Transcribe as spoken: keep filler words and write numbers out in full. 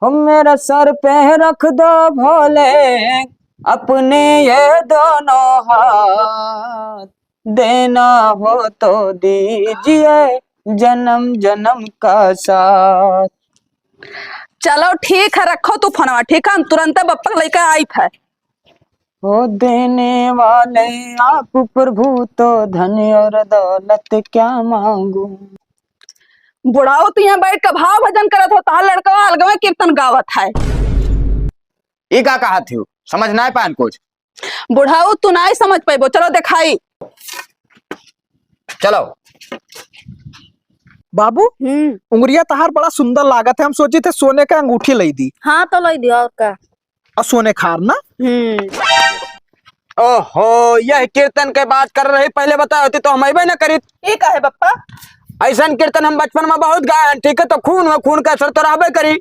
हो मेरा सर पे रख दो भोले अपने ये दोनों हाथ, देना हो तो दीजिए जन्म जन्म का साथ। चलो ठीक है, रखो तू फोनवा, ठीक है, हम तुरंत बप्पा लइके आइत है। हो देने वाले आप प्रभु, तो धन और दौलत क्या मांगू। बुढ़ाऊ, तू यहाँ बैठ के भाव भजन करत हो, तहार लड़कवा अलगवे कीर्तन गावत है। ई का कहत हो? समझ नाय पाएन कुछ। बुढ़ाऊ, तू नाय समझ पैबो, चलो देखाई। चलो। बाबू, हम्म। उंगरिया तहार बड़ा सुंदर लागत है, हम सोचित है सोने का अंगूठी लइ दी। हाँ, तो लइ दियो, और का। और सोने खार ना? हम्म। ओहो, यह कीर्तन के बात कर रही, पहले बताए होती तो हम अइबे न करीत। ई का है बप्पा? ऐसन कीर्तन हम बचपन में बहुत गाए हैं, ठीक है, तो खून हो, खून का असर तो रहबे करी।